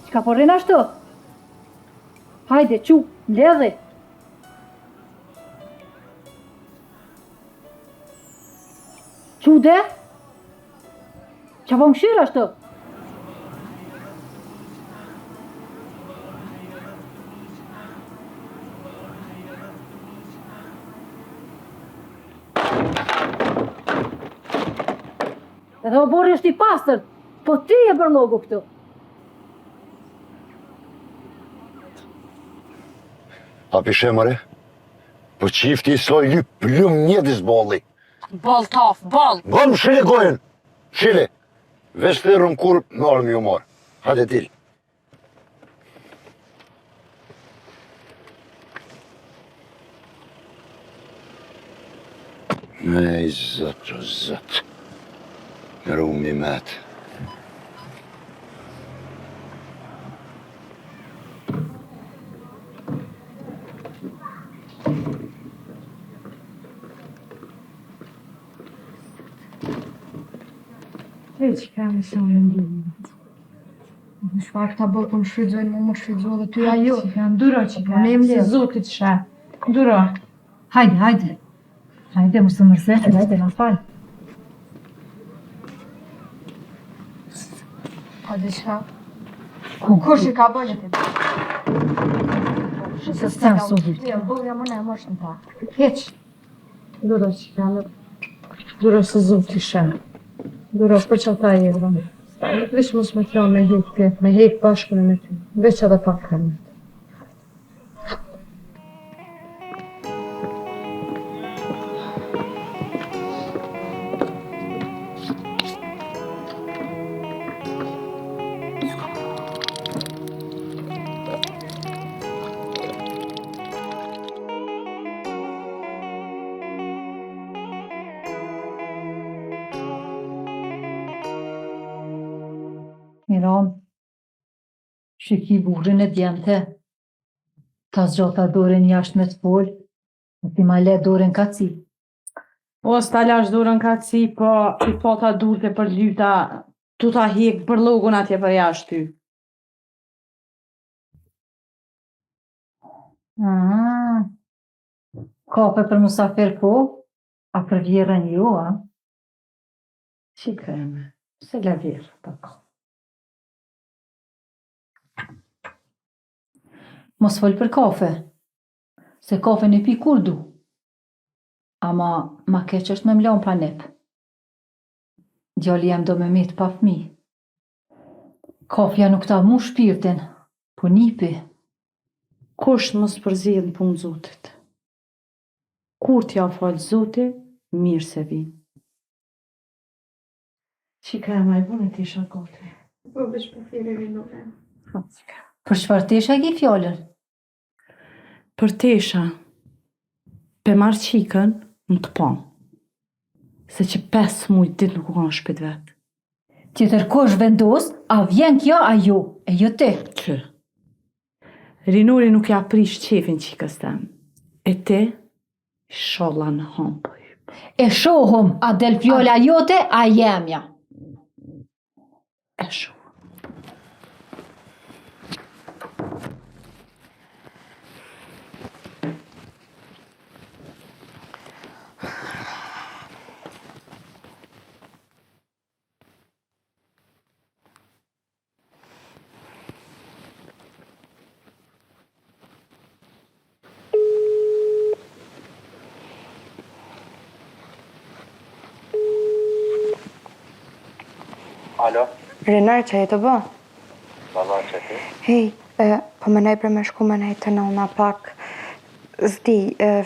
Çka po rrin ashtu? Hajde, çu, mbledhi. Çu de? Qa po më kqyr ashtu? Edhe oborri është i pastër, po ti je bërllogu këtu. A p'i sheh more? Po çifti i saj lyp plumb n'mjedis balli. Boll taf, boll! Boll më mshile gojën! Mshile! Veç thirrëm kur me ardh me ju marrë. Hajde dil. Ej, zot, o zot. Rumi met. Veç ka me sa më ndihmë. Në çfarë këta bërë, po më shfrytëzojnë, mu më shfrytëzu edhe ty ajo. Qika, duro qika, Ne mbledh. se Zoti të sheh. Duro. Hajde, hajde. Hajde, mos u mërzit, hajde, na fal. A diçka? Ku kush i ka bërë ti? Se s'jam su vyt. Jo, bërë më në më shumë ta. Hiç. Duro qika, duro se Zoti sheh. Duro për që ata erdhëm. Veç mos me t'lanë me hek ti, me hek bashkë me ty. Veç edhe pak kanë. Miron, që ki burrin e djemte, ta zgjata dorën jashtë me të fol, e ti ma le dorën kaci. O, s'ta lash dorën kaci, po i pata durt e përlyta, tu ta hjek bërllogun atje për jashtë ty. Ah, kafe për musafir po, a për vjerrën jo, a? Qika eme, pse la vjerrë pak? Mos fol për kafe, se kafen e pi kur du. Ama ma keq është me m'lanë pa nip. Djali jem do me met pa fmi. Kafja nuk ta mush shpirtin, po nipi. Kush mos përzihet në punë Zotit? Kur t'ja falë Zoti, mirë se vin. Qika eme, a i bune tesha gati? Po veç po thirri Rinore. Për çfarë tesha e ki fjalën? Për tesha, pe marr qikën në të pam. Se që 5 muj ditë nuk u ka në shpi t'vet. Tjetër kush vendos, a vjen kjo a jo, e jo ti. Që? Rinori nuk ja prish qefin qikës tem. E ti, ishalla në hanë po hyp. E shohum, a del fjala jote, a jemja. E shohum. Alo, Rinor, që je tu bo? valla që ti? Hej, e, po menoj për me shku me nejtë te nona pak, s'di, e,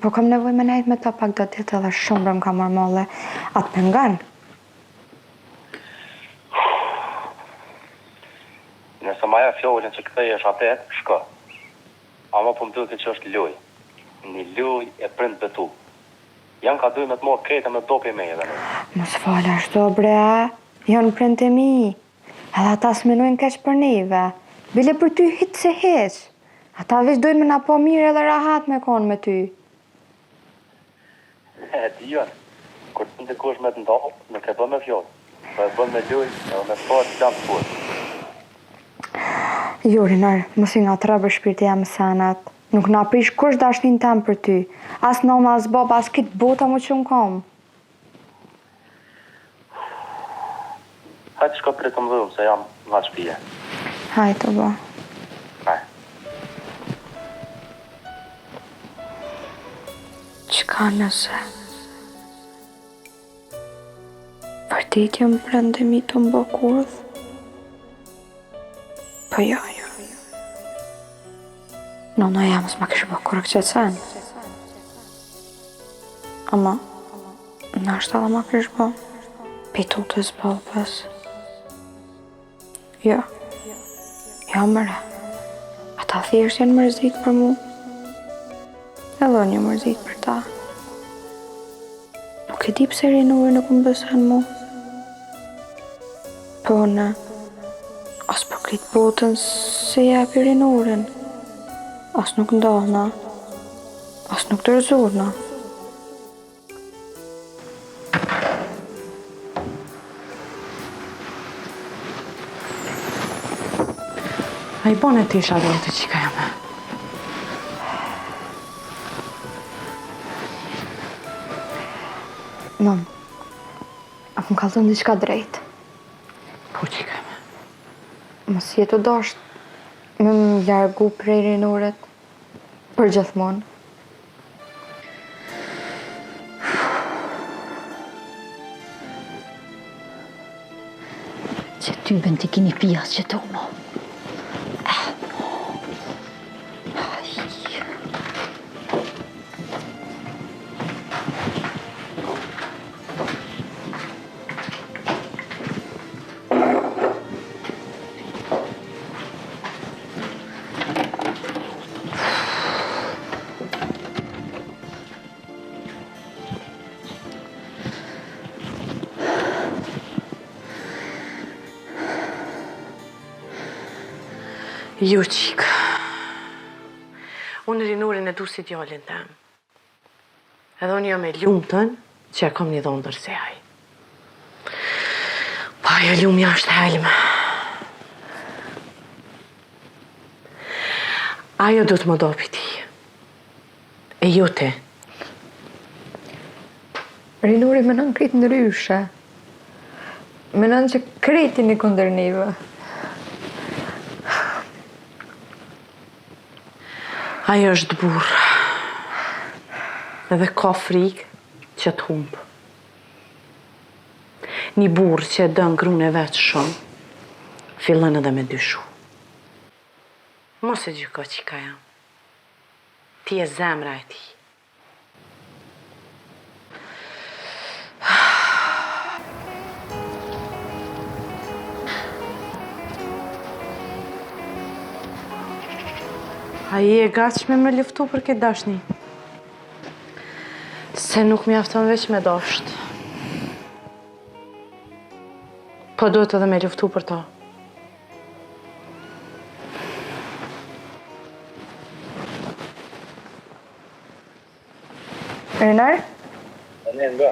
po kam nevoj me nejtë me ta pak do ditë edhe shumë bre më ka marrë malli, a të pengon? Nëse ma jep fjalën që kthehesh apet, shko. Ama po më duket që është lojë. Një lojë e prind betu. Janë ka duj me të marrë krejt e me do prej meje dhe ne. Mos fal ashtu bre, janë prindët e mi, edhe ata s'menojnë keq për neve, bile për ty hiç se hiç, ata veç dojnë me na pa mirë edhe rahat me konë me ty. E di unë, kur të dikush me të ndalë, nuk e bën me fjalë, po e bën me lojë edhe me fjalë plan të fortë. Jo, Rinor, mos i ngatërro bre shpirti jem senet. Nuk na prish kush dashninë tem për ty. As nona, as baba, as krejt bota m'u çu n'kom. Hajt shko pritëm dhe unë se jam nga shpije. Hajt, u bo. Hajt. Çka nëse? Vërtet janë prindt e mi tu m'bo kurth? Po jo, jo. Nona jeme s'ma kish bo kurrë këtë sen. Ama, nashta edhe ma kish bo. Prej tutës babës. Jo. Jo more. Ata thjesht janë mërzit për mu. Edhe unë jam mërzit për ta. Nuk e di pse Rinori nuk më beson mu. Po unë, as për krejt botën s'e jepi Rinorin. As nuk ndahna. As nuk dorëzohna. A i bone tesha gati qika jeme? Mam, a po më kallzon diçka drejt? Po qika jeme. Mos je tu dasht me më largu prej Rinorit për gjithmonë. Që ty bën t'i kini pjas që të uno. Eh, Ai. Jo, qikë. Unë Rinorin e du si djalin tem. Edhe unë jam e lumtun që e kam një dhondër si ai. Po ajo Lumja është helm. Ajo do të më do pi ti. E jo ti. Rinori menon krejt ndryshe. Menon që krejt jeni kundër neve. Ai është burrë. Edhe ka frikë që të humbë. Një burrë që e don grun e vet shumë, fillon edhe me dyshu. Mos e gjyko qika jem. Ti je zemra e tij. A je e gatshme me luftu për këtë dashni? Se nuk mjafton veç me dasht. Po duhet edhe me luftu për to. Rinor? Ne nga.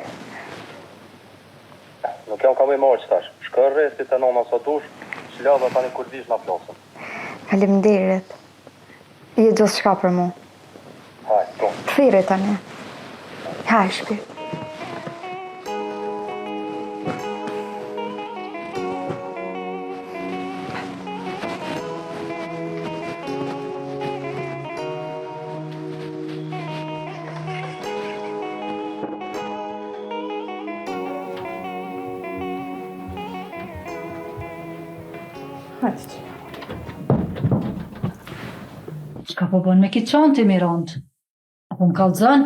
Nuk jam ka me marrë qëtash. Shko rresti te nona sa dush, çla dhe tani kur vish na flasim. Faleminderit. Je gjithçka për mu. Hajt, po. Të thirri tani. Hajt, shpirt. Hajde që. Çka po bën me këtë çantë Mirandë? A po më kallzon?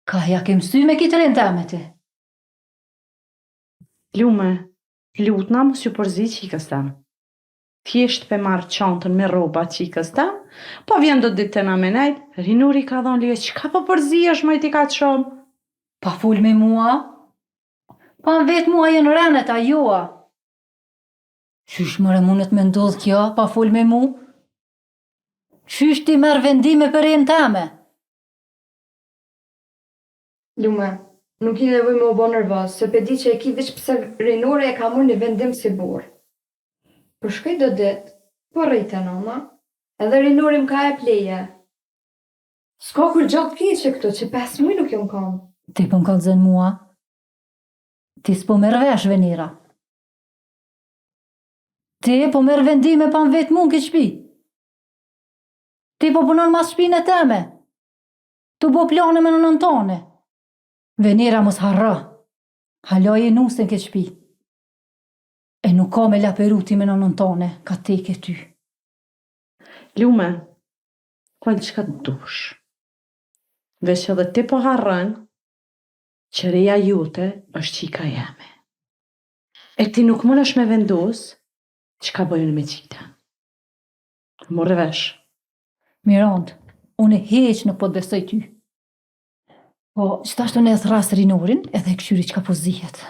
Ka ja ke msy me këtë renë teme ti? Lume, lutna mos ju përzi qikës tem. Thjesht pe marr çantën me rroba qikës tem, po vjen do ditë te na me nejt, Rinori ka dhonë leje, çka po përzihesh moj ti kaq shumë? Pa fol me mua? Pa më vet mua janë renet, a jo a? Qysh more mundet me ndodh kjo, pa fol me mu? Qysh ti merr vendime për renë teme? Lume, nuk ki nevojë me u bo nervoz, se pe di që e ki veç pse Rinori e ka marrë një vendim si burrë. Po shkoj do ditë, po rri te nona, edhe Rinori m'ka jep leje. S'ka kurgja të keqe këtu, qe pesë muj nuk jom kon. Ti po m'kallzon mua? Ti s'po merr vesh, Venera. Ti po merr vendime pa m'vet mu në këtë shpi. Ti po punon mas shpine teme. Tu bo plane me nënën tane. Venera mos harro. Hala je nuse në këtë shpi. E nuk ka me laperu ti me nënën tane, ka teke ty. Lume, fol çka të dush. Veç edhe ti po harron që reja jote është qika jeme. E ti nuk mundesh me vendos çka bëj unë me qikën. More vesh. Mirand, unë hiç nuk po të besoj ty. Po, qetash unë e thrras Rinorin edhe e kqyri çka po zihet.